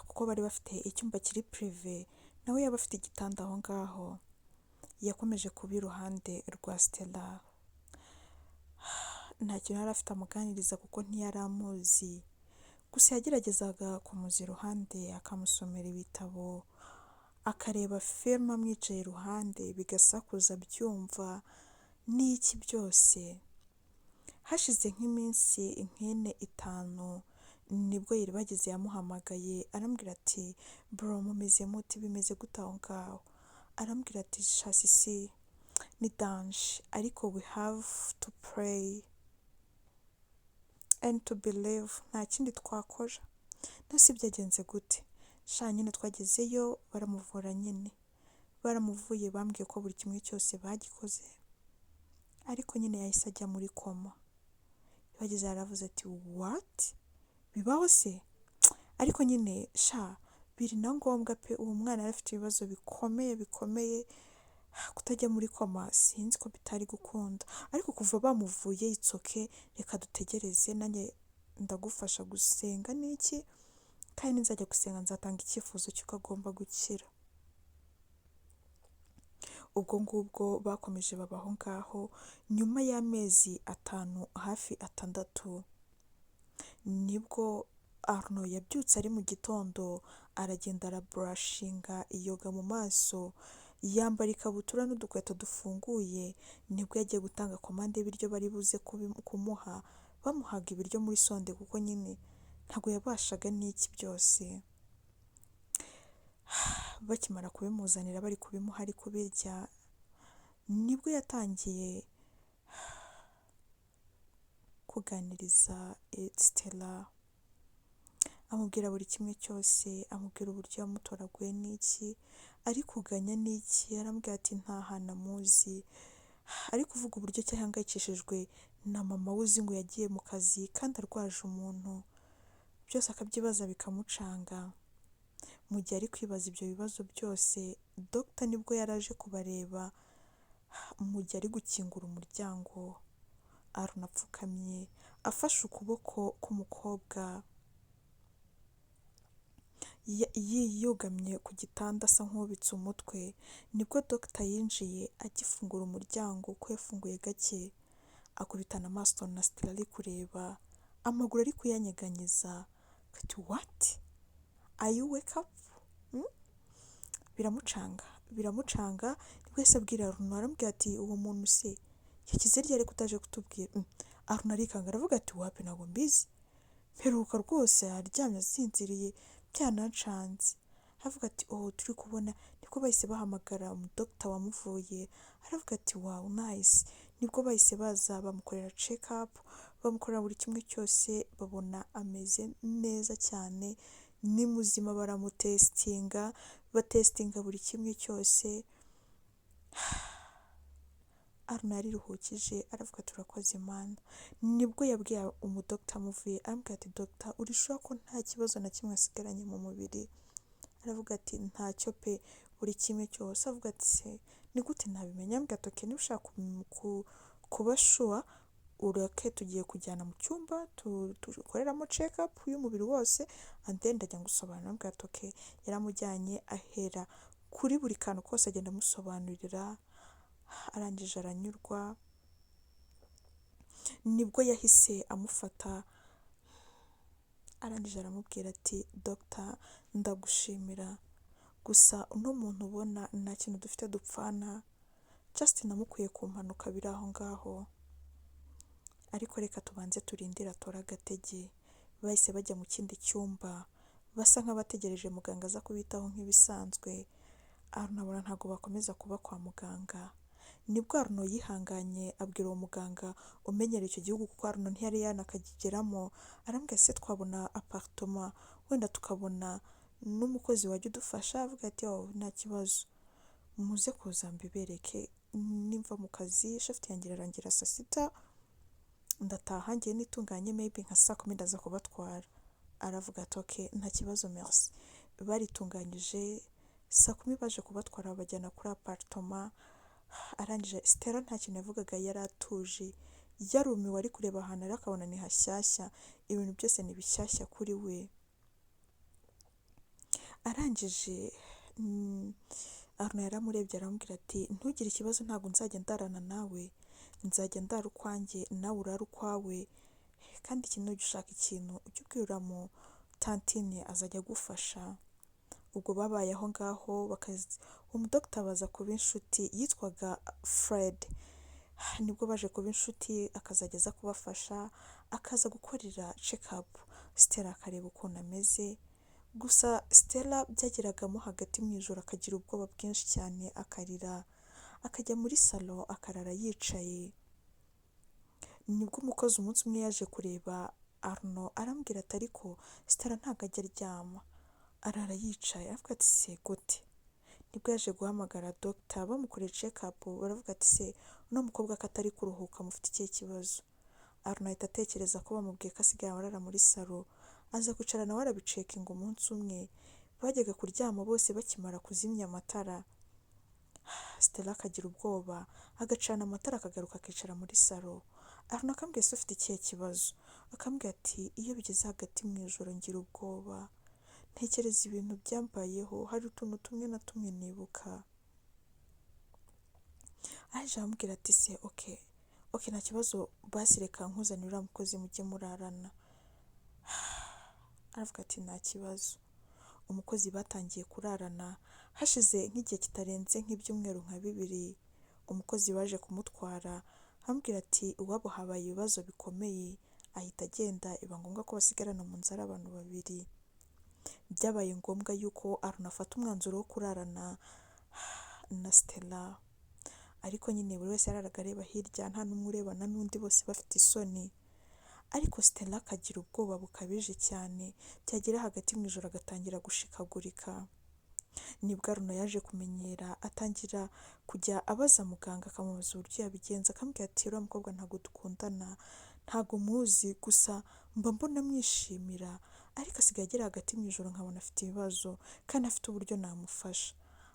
kuko bari bafite icyumba kiri privé, nawe yaba afite igitanda aho ngaho. Yakomeje kuba iruhande rwa Stella, nta kintu yari afite amuganiriza kuko ntiyari amuzi, gusa yageragezaga kumuza iruhande, akamusomera ibitabo, akareba filime amwicaye iruhande, bigasakuza byumva n'iki byose. Hashize nk'iminsi nk'ine, 5, nibwo Iribagiza yamuhamagaye, arambwira ati: "Bro, mumeze muti? Bimeze gute aho ngaho?" Arambwira ati: "Sha sisi, ni danger, ariko we have to pray and to believe, nta kindi twakora." "None byagenze gute?" "Sha nyine twagezeyo baramuvura nyine, baramuvuye, bambwiye ko buri kimwe cyose bagikoze, ariko nyine yahise ajya muri koma." Bageze yaravuze ati: "What, bibaho se?" "Ariko nyine sha biri na ngombwa pe, uwo mwana yari afite ibibazo bikomeye bikomeye, kutajya muri koma sinzi ko bitari gukunda, ariko kuva bamuvuye it's okay, reka dutegereze, nanjye ndagufasha gusenga n'iki, kandi nzajya gusenga nzatanga icyifuzo cy'uko agomba gukira." Ubwo ngubwo bakomeje baba aho ngaho. Nyuma y'amezi 5, hafi 6, nibwo Arno yabyutse ari mu gitondo, aragenda araburashinga, yoga mu maso, yambara ikabutura n'udukweto dufunguye. Nibwo yagiye gutanga komande y'ibiryo bari buze kumuha. Bamuhaga ibiryo muri sonde kuko nyine ntabwo yabashaga n'iki byose. Bakimara kubimuzanira, bari kubimuha ari kubirya, nibwo yatangiye kuganiriza Stella, amubwira buri kimwe cyose, amubwira uburyo yamutoraguye n'iki, ari kuganya n'iki. Aramubwira ati nta hantu amuzi, ari kuvuga uburyo ki ahangayikishijwe na mama we, uzi ngo yagiye mu kazi kandi arwaje umuntu, byose akabyibaza bikamucanga. Mu gihe ari kwibaza ibyo bibazo byose, dogita nibwo yari aje kubareba. Mu gihe ari gukingura umuryango, Aruna apfukamye afashe ukuboko k'umukobwa, yugamye ku gitanda asa nk'ubitse umutwe, nibwo dogita yinjiye. Agifungura umuryango, uko yafunguye gake, akubitana amaso na Stella ari kureba, amaguru ari kuyanyeganyeza, ati: "What, are you wake up?" Biramucanga, biramucanga. Nibwo yahise abwira Aruna, aramubwira ati: "Uwo muntu se yakize ryari ko utaje kutubwira?" Aruna arikanga, aravuga ati: "Wapi, ntabwo mbizi, mperuka rwose aryamye asinziriye, byanancanze." Aravuga ati: "Oh, turi kubona." Nibwo bahise bahamagara umudogita wamuvuye, aravuga ati: "Wow, nice." Nibwo bahise baza bamukorera check up, bamukorera buri kimwe cyose, babona ameze neza cyane, ni muzima. Baramutesitinga, batesitinga buri kimwe cyose. Aruna yariruhukije, aravuga: "Turakoze Mana." Nibwo yabwiye umudogita amuvuye, aramubwira ati: "Dogita, uri sure ko nta kibazo na kimwe asigaranye mu mubiri?" Aravuga ati ntacyo pe, buri kimwe cyose. Avuga ati se ni gute ntabimenya? Ambwira ati okay, niba ushaka kuba sure, ureke tugiye kujyana mu cyumba dukoreramo check up y'umubiri wose, and then ndajya ngusobanurira. Ambwira ati okay. Yaramujyanye, ahera kuri buri kantu kose agenda amusobanurira, arangije aranyurwa. Nibwo yahise amufata, arangije aramubwira ati dogita, ndagushimira, gusa uno muntu ubona nta kintu dufite dupfana, just namukuye ku mpanuka biri aho ngaho, ariko reka tubanze turindire atore agatege. Bahise bajya mu kindi cyumba, basa nk'abategereje muganga aza kubitaho nk'ibisanzwe. Arnaud abona ntabwo bakomeza kuba kwa muganga. Nibwo Arnaud yihanganye abwira uwo muganga umenyereye icyo gihugu, kuko Arnaud ntiyari yanakakigeramo, arambwira, se twabona appartement, wenda tukabona n'umukozi wajya udufasha? Avuga ati oh, nta kibazo, muze kuza mbibereke nimva mu kazi, shift yanjye irarangira saa 6, ndataha ngiye nitunganye, maybe nka saa 10 ndaza kubatwara. Aravuga ati okay, nta kibazo, merci. Baritunganyije, saa 10 baje kubatwara, babajyana kuri appartement. Arangije Stella nta kintu yavugaga, yari atuje, yarumiwe, ari kureba ahantu ari akabona ni hashyashya, ibintu byose ni bishyashya kuri we. Arangije Arnaud yaramurebye aramubwira ati ntugire ikibazo, ntabwo nzajya ndarana nawe, nzajya ndara ukwanjye, nawe urare ukwawe, kandi ikintu nujya ushaka ikintu ujye ubwira mu tantine azajya agufasha. Ubwo babaye aho ngaho, umudogita baza kuba inshuti, yitwaga Fred. Nibwo baje kuba inshuti, akazajya aza kubafasha, akaza gukorera check up Stella, akareba ukuntu ameze. Gusa Stella byageragamo hagati mu ijoro akagira ubwoba bwinshi cyane, akarira, akajya muri salon akarara yicaye. Nibwo umukozi umunsi umwe yaje kureba Arnaud, arambwira ati ariko Stella ntabwo ajya aryama, arara yicaye. Aravuga ati se gute? Nibwo yaje guhamagara dogita, bamukoreye check up, baravuga ati se uno mukobwa ko atari kuruhuka, mufite ikihe kibazo? Arnaud ahita atekereza ko bamubwiye ko asigaye arara muri salon, aza kwicara nawe arabicekinga. Umunsi umwe bajyaga kuryama, bose bakimara kuzimya amatara, Stella akagira ubwoba, agacana amatara, akagaruka akicara muri salon. Arnaud akambwira, se ufite ikihe kibazo? Akambwira ati iyo bigeze hagati mu ijoro ngira ubwoba, ntekereza ibintu byambayeho, hari utuntu tumwe na tumwe nibuka. Aje aramubwira ati se okay, nta kibazo, basi reka nkuzanire uriya mukozi mujye murarana. Aravuga ati nta kibazo. Umukozi batangiye kurarana, hashize nk'igihe kitarenze nk'ibyumweru nka 2, umukozi baje kumutwara, amubwira ati iwabo habaye ibibazo bikomeye, ahita agenda, biba ngombwa ko basigarana mu nzu ari abantu babiri. Byabaye ngombwa yuko Arnaud afata umwanzuro wo kurarana na Stella, ariko nyine buri wese yararaga areba hirya, nta n'umwe urebana n'undi, bose bafite isoni. Ariko Stella akagira ubwoba bukabije cyane, byagera hagati mu ijoro agatangira gushikagurika. Nibwo Arnaud yaje kumenyera, atangira kujya abaza muganga, akamubaza uburyo yabigenza, akamubwira ati uriya mukobwa ntabwo dukundana, ntabwo muzi, gusa mba mbona mwishimira, ariko asigaye agera hagati mu ijoro nkabona afite ibibazo kandi afite uburyo namufasha.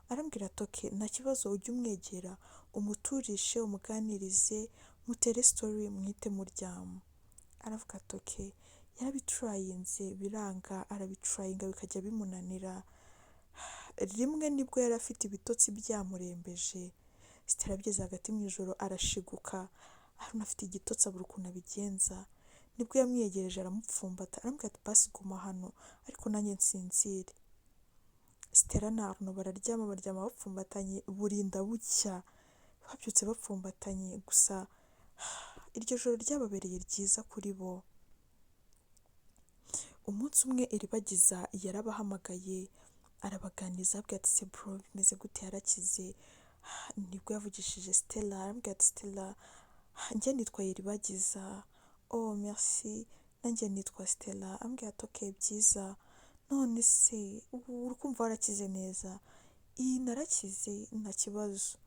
Arambwira ati okay, nta kibazo, ujye umwegera, umuturishe, umuganirize, mutere story, muhite muryama. Aravuga ati okay. Yarabiturayinze biranga, arabiturayinga bikajya bimunanira. Rimwe nibwo yari afite ibitotsi byamurembeje, Stella bigeze hagati mu ijoro arashiguka, Arnaud afite igitotsi, abura ukuntu abigenza. Nibwo yamwiyegereje, aramupfumbata, aramubwira ati basi guma hano ariko nanjye nsinzire. Stella na Arnaud bararyama, baryama bapfumbatanye, burinda bucya babyutse bapfumbatanye. Gusa iryo joro ryababereye ryiza kuri bo. Umunsi umwe Iribagiza yarabahamagaye, arabaganiriza, ababwira ati se bro bimeze gute, yarakize? Nibwo yavugishije Stella, aramubwira ati Stella, njye nitwa Iribagiza. Oh merci, nanjye nitwa Stella. Ambwira ati okay, byiza, none se ubu uri kumva warakize neza? Iyi narakize, nta kibazo.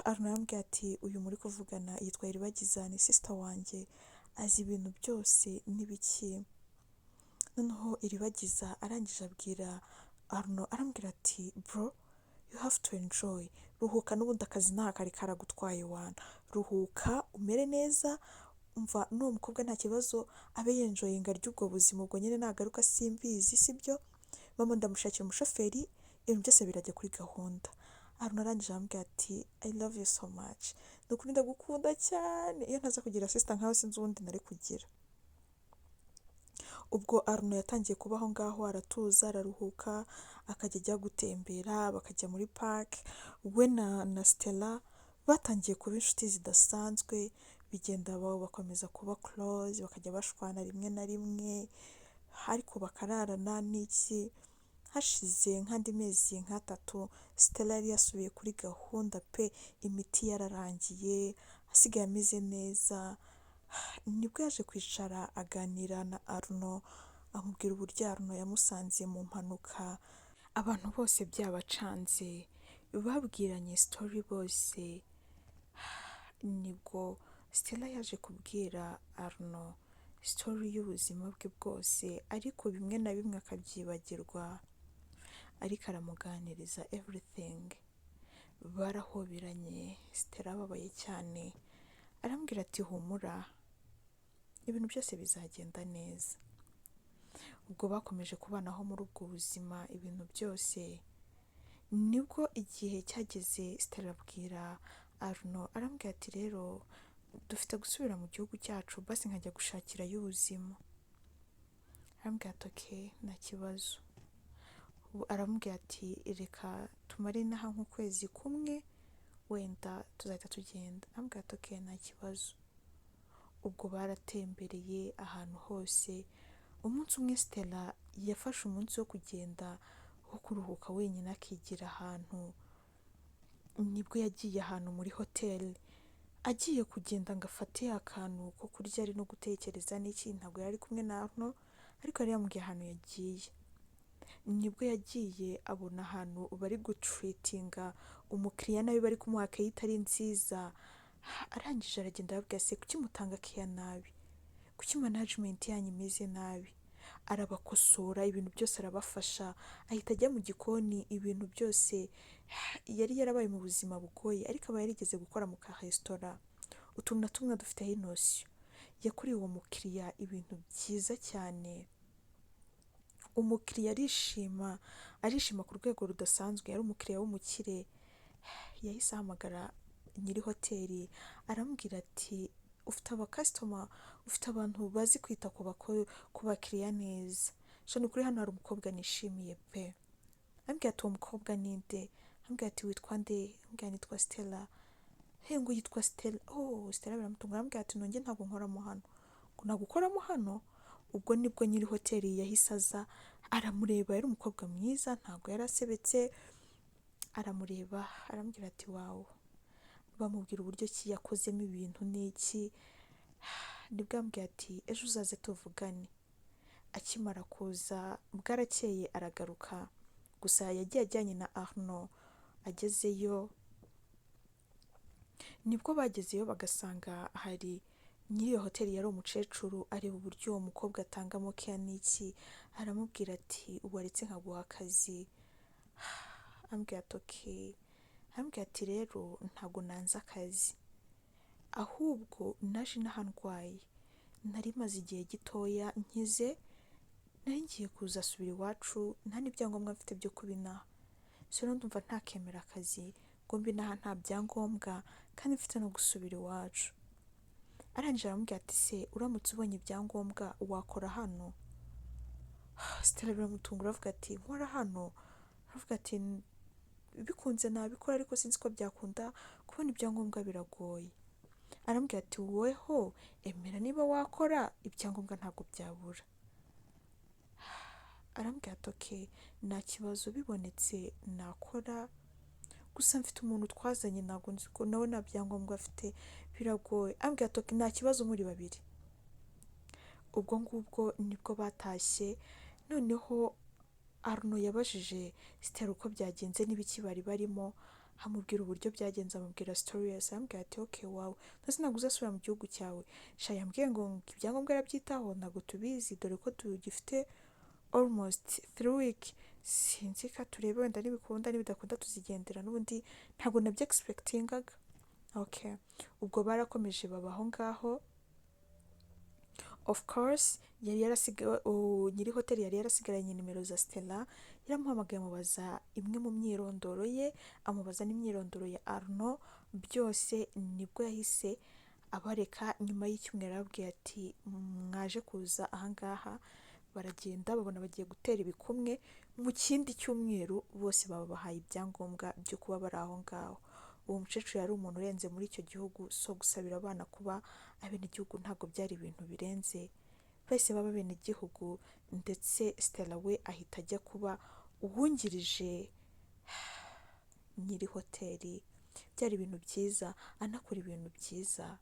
Arnaud arambwira ati uyu muri kuvugana yitwa Iribagiza, ni sister wanjye, azi ibintu byose n'ibiki. Noneho Iribagiza arangije abwira Arno arambwira ati: "Bro, you have to enjoy, ruhuka, n'ubundi akazi nta kari karagutwaye wana, ruhuka umere neza. Umva, n'uwo mukobwa nta kibazo, abe yenjoyinga ry'ubwo buzima. Ubwo nyine nagaruka simbizi, sibyo mama? Ndamushakira umushoferi, ibintu byose birajya kuri gahunda." Arno arangije arambwira ati: "I love you so much, ni ukuri ndagukunda cyane. Iyo ntaza kugira sister nkawe, sinzi uwundi nari kugira." Ubwo Arno yatangiye kuba aho ngaho, aratuza, araruhuka, akajya ajya gutembera, bakajya muri park. We na Stella batangiye kuba inshuti zidasanzwe, bigenda bakomeza kuba close, bakajya bashwana rimwe na rimwe ariko bakararana n'iki. Hashize nk'andi mezi nk'atatu, Stella yari yasubiye kuri gahunda pe, imiti yararangiye, asigaye ameze neza. Nibwo yaje kwicara aganira na Arno, amubwira uburyo Arno yamusanze mu mpanuka, abantu bose byabacanze. Babwiranye story bose. Nibwo Stella yaje kubwira Arno story y'ubuzima bwe bwose, ariko bimwe na bimwe akabyibagirwa, ariko aramuganiriza everything. Barahoberanye, Stella ababaye cyane, arambwira ati: "Humura, ibintu byose bizagenda neza." Ubwo bakomeje kubanaho muri ubwo buzima, ibintu byose. Nibwo igihe cyageze, Stella abwira Arno, arambwira ati: "Rero dufite gusubira mu gihugu cyacu, basi nkajya gushakirayo ubuzima." Arambwira ati: "Okay, nta kibazo." Aramubwira ati: "Reka tumare inaha nk'ukwezi kumwe, wenda tuzahita tugenda." Arambwira ati: "Okay, nta kibazo." Ubwo baratembereye ahantu hose. Umunsi umwe Stella yafashe umunsi wo kugenda, wo kuruhuka wenyine, akigira ahantu. Nibwo yagiye ahantu muri hoteli, agiye kugenda ngo afate akantu ko kurya, ari no gutekereza n'iki. Ntabwo yari ari kumwe na Arno, ariko yari yamubwiye ahantu yagiye. Nibwo yagiye abona ahantu bari gutreatinga umukiriya nabi, bari kumuha care itari nziza. Arangije aragenda, arababwira: "Se kuki mutanga care nabi? Kuki management yanyu imeze nabi?" Arabakosora ibintu byose, arabafasha, ahita ajya mu gikoni, ibintu byose. Yari yarabaye mu buzima bugoye, ariko aba yarigeze gukora mu karesitora, utuntu na tumwe dufiteho inotion. Yakoreye uwo mukiriya ibintu byiza cyane, umukiriya arishima, arishima ku rwego rudasanzwe. Yari umukiriya w'umukire. Yahise ahamagara nyiri hoteli, aramubwira ati: "Ufite abacustomer, ufite abantu bazi kwita ku bakiriya neza. Sha, ni ukuri hano hari umukobwa nishimiye pe." Arambwira ati: "Uwo mukobwa ni nde?" Arambwira ati: "Witwa nde?" Arambwira: "Nitwa Stella." He, ngo yitwa Stella? Oh, Stella biramutunga. Arambwira ati: "Nongeye ntabwo nkoramo hano." Ngo ntabwo ukoramo hano? Ubwo nibwo nyiri hoteli yahise aza, aramureba. Yari umukobwa mwiza, ntabwo yari asebetse. Aramureba, arambwira ati: "Wow." Bamubwira uburyo ki yakozemo ibintu n'iki. Nibwo yambwiye ati: "Ejo uzaze tuvugane." Akimara kuza, bwarakeye aragaruka, gusa yagiye ajyanye na Arno. Agezeyo, nibwo bagezeyo bagasanga hari nyiri iyo hoteli, yari umukecuru. Areba uburyo uwo mukobwa atangamo care n'iki, aramubwira ati: "Waretse nkaguha akazi?" Ambwira ati: "Okay." Arambwira ati: "Rero ntabwo nanze akazi, ahubwo naje inaha ndwaye, nari maze igihe gitoya nkize, nari ngiye kuzasubira iwacu, nta n'ibyangombwa mfite byo kuba inaha. So rero ndumva ntakemera akazi ngo mbe inaha nta byangombwa kandi mfite no gusubira iwacu." Arangije aramubwira ati: "Se uramutse ubonye ibyangombwa wakora hano?" Stella biramutungura, aravuga ati: "Nkora hano?" Aravuga ati: "Bikunze nabikora, ariko sinzi ko byakunda, kubona ibyangombwa biragoye." Arambwira ati: "Woweho emera, niba wakora, ibyangombwa ntabwo byabura." Arambwira ati: "Okay, nta kibazo, bibonetse nakora, gusa mfite umuntu twazanye, ntabwo nzi ko nawe nta byangombwa afite, biragoye." Arambwira ati: "Okay, nta kibazo, muri babiri." Ubwo ngubwo nibwo batashye. Noneho Arno yabajije Stella uko byagenze n'ibiki bari barimo, amubwira uburyo byagenze, amubwira story yose. Arambwira ati: "Okay, wow, ndetse ntabwo uzasubira mu gihugu cyawe?" Sha, yambwiye ngo ibyangombwa arabyitaho, ntabwo tubizi, dore ko tugifite almost 3 week, Sinzi ka turebe, wenda nibikunda, nibidakunda tuzigendera, n'ubundi ntabwo nabyo expectingaga." Okay, ubwo barakomeje baba aho ngaho. Of course yari yarasigaye, nyiri hoteli yari yarasigaranye nimero za Stella. Yaramuhamagaye, amubaza imwe mu myirondoro ye, amubaza n'imyirondoro ya Arno byose. Nibwo yahise abareka. Nyuma y'icyumweru arababwiye ati: "Mwaje kuza ahangaha." Baragenda, babona bagiye gutera ibikumwe. Mu kindi cyumweru bose babahaye ibyangombwa byo kuba bari aho ngaho. Uwo mukecuru yari umuntu urenze muri icyo gihugu, so gusabira abana kuba abenegihugu ntabwo byari ibintu birenze. Bahise baba abenegihugu, ndetse Stella we ahita ajya kuba uwungirije nyiri hoteli. Byari ibintu byiza, anakora ibintu byiza.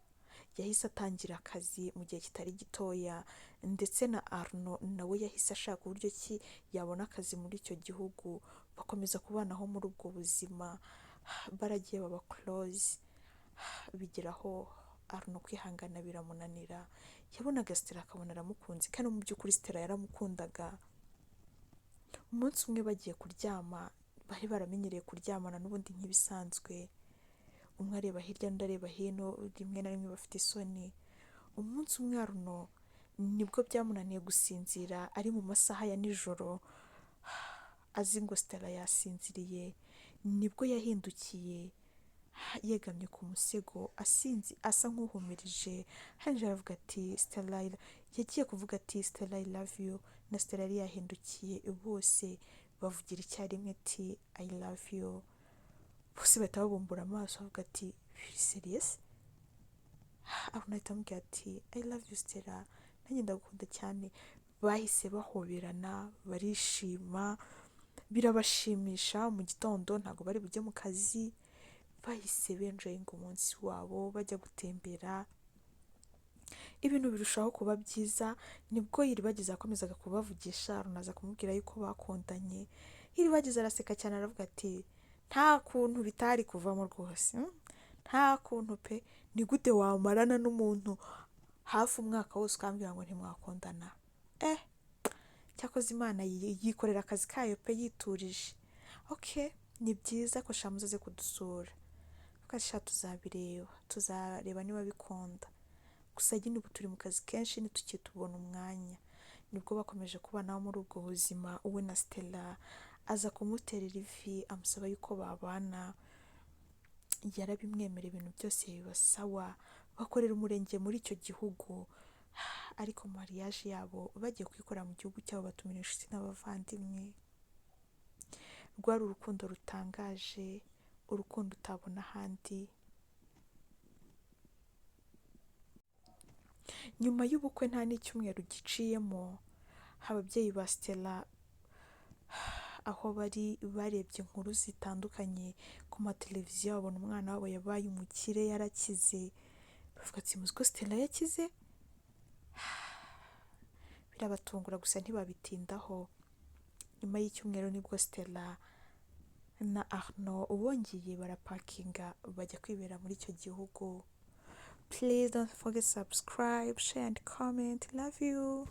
Yahise atangira akazi mu gihe kitari gitoya, ndetse na Arno nawe yahise ashaka uburyo ki yabona akazi muri icyo gihugu. Bakomeza kubanaho muri ubwo buzima, baragiye baba close, bigeraho Arno kwihangana biramunanira. Yabonaga Stella akabona aramukunze, kandi mu by'ukuri Stella yaramukundaga. Umunsi umwe bagiye kuryama, bari baramenyereye kuryamana n'ubundi nk'ibisanzwe, umwe areba hirya undi areba hino, rimwe na rimwe bafite isoni. Umunsi umwe Arno nibwo byamunaniye gusinzira, ari mu masaha ya nijoro, azi ngo Stella yasinziriye. Nibwo yahindukiye yegamye ku musego, asinzi, asa nk'uhumirije, hanyuma aravuga ati: "Stella." Yagiye kuvuga ati: "Stella, I love you," na Stella yari yahindukiye. Bose bavugira icyarimwe ati: "I love you." Bose bahita babumbura amaso, bavuga ati: "Biri serious?" Arno ahita amubwira ati: "I love you, Stella, nanjye ndagukunda cyane." Bahise bahoberana, barishima, birabashimisha. Mu gitondo ntabwo bari bujye mu kazi, bahise benjoyinga umunsi wabo, bajya gutembera, ibintu birushaho kuba byiza. Nibwo Iribagiza yakomezaga kubavugisha. Arno aza kumubwira yuko bakundanye. Iribagiza araseka cyane, aravuga ati: "Nta kuntu bitari kuvamo rwose, Nta kuntu pe! Ni gute wamarana n'umuntu hafi umwaka wose ukambwira ngo ntimwakundana? Cyakoze Imana yikorera akazi kayo pe, yiturije. Okay, ni byiza ko sha muzaze kudusura." Sha tuzabireba, tuzareba niba bikunda, gusa nyine ubu turi mu kazi kenshi, ntitukitubona umwanya. Nibwo bakomeje kubanaho muri ubwo buzima we na Stella. Aza kumuterera ivi, amusaba yuko babana. Yarabimwemerera, ibintu byose biba sawa, bakorera umurenge muri icyo gihugu. Ariko mariage yabo bagiye kuyikorera mu gihugu cyabo, batumira inshuti n'abavandimwe. Rwari urukundo rutangaje, urukundo utabona ahandi. Nyuma y'ubukwe, nta n'icyumweru giciyemo, ababyeyi ba Stella aho bari barebye inkuru zitandukanye ku mateleviziyo, babona umwana wabo yabaye umukire, yarakize. Bavuga ati: "Muzi ko Stella yakize?" Birabatungura, gusa ntibabitindaho. Nyuma y'icyumweru nibwo Stella na Arno bongeye barapakinga, bajya kwibera muri icyo gihugu. Please don't forget subscribe, share and comment. Love you.